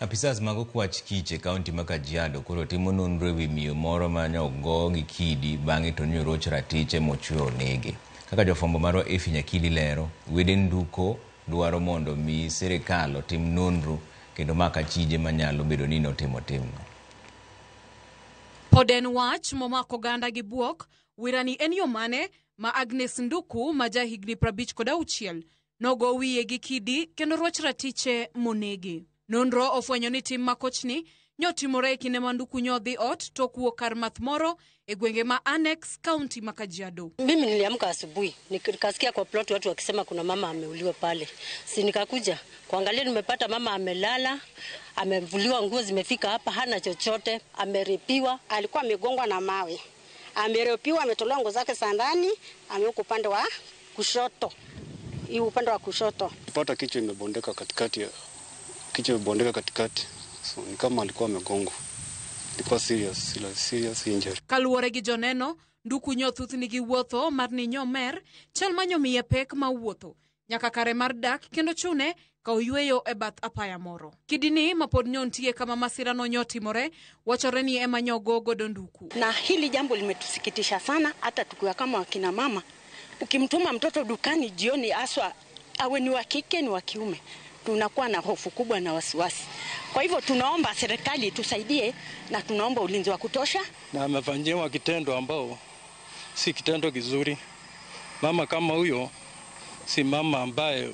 Apisas mag okwach kich e kaunti ma Kajiado koro timo nonro ewi miyo moro mane ogo gi kidi bang'e to ne oroch ratiche mochwe onege. Kaka jofwambo marwa Effie Nyakili lero, wede Nduko dwaro mondo mi sirikal otim nonro kendo mak achije manyalo bedo ni notimo timno. Pod en wach momako oganda gi bwok, wirani en yo mane ma Agnes Nduku ma ja higni 56 nogo wiye gi kidi kendo roch ratiche monege. Nonro ofwenyo ni tim makochni nyotimore e kinde ma Nduku nyodhi ot tok wuok kar math moro e gwenge ma Annex, kaunti ma Kajiado. Mimi niliamka asubuhi nikasikia kwa plot watu wakisema kuna mama ameuliwa pale, si nikakuja kuangalia, nimepata mama amelala, amevuliwa nguo zimefika hapa, hana chochote, ameripiwa. Alikuwa amegongwa na mawe, ameripiwa, ametolewa nguo zake za ndani, amewekwa upande wa kushoto, hii upande wa kushoto. Pata kichwa imebondeka katikati, kichwa imebondeka katikati, so ni kama alikuwa amegongwa. Ilikuwa serious, serious injury. Kaluwore gi joneno, Nduku nyo thothni gi wuotho mar ni nyomer, chal ma nyomiye pek ma wuotho nyaka kare mar dak kendo chune ka oyweyo e bath apaya moro. Kidini ma pod nyontie kama masira no nyotimore, wachore ni ema nyogo godo Nduku. Na hili jambo limetusikitisha sana, hata tukiwa kama wakina mama, ukimtuma mtoto dukani jioni, haswa awe ni wa kike ni wa kiume, tunakuwa na hofu kubwa na wasiwasi. Kwa hivyo tunaomba serikali tusaidie na tunaomba ulinzi wa kutosha. Na amefanyiwa kitendo ambao si kitendo kizuri. Mama kama huyo si mama ambaye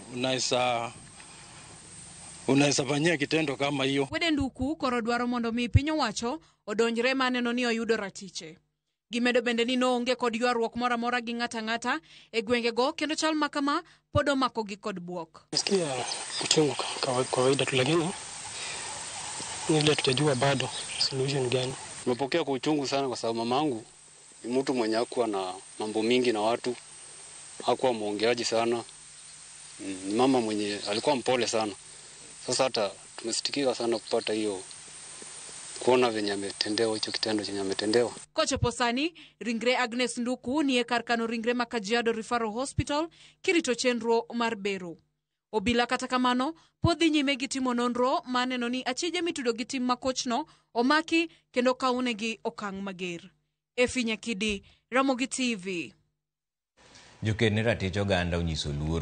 unaweza fanyia kitendo kama hiyo. Wede Nduku koro dwaro mondo mi piny owacho odonjre maneno ni oyudo ratiche. Gimedo bende ni noonge kod ywaruok moro amora gi ng'ata ang'ata e gwengego kendo chal ma kama pod omakogi kod bwok. Nasikia uchungu kwa kawaida tu, lakini ni ile tutajua bado solution gani. Nimepokea kwa uchungu sana kwa sababu mamangu ni mtu mwenye hakuwa na mambo mingi na watu, hakuwa mwongeaji sana. Ni mama mwenye alikuwa mpole sana. Sasa hata tumesikitika sana kupata hiyo, kuona venye ametendewa hicho kitendo chenye ametendewa. Kochopo sani, ringre Agnes Nduku nie kar kano ringre ma Kajiado Referral Hospital kirito chenro mar bero. Obila kata kamano pod dhi nyime gi timo nonro maneno ni achije mitudo gi tim makochno omaki kendo kawnegi okang' mager. Effie Nyakidi, Ramogi TV. Joked ne ratich oganda onyiso luoro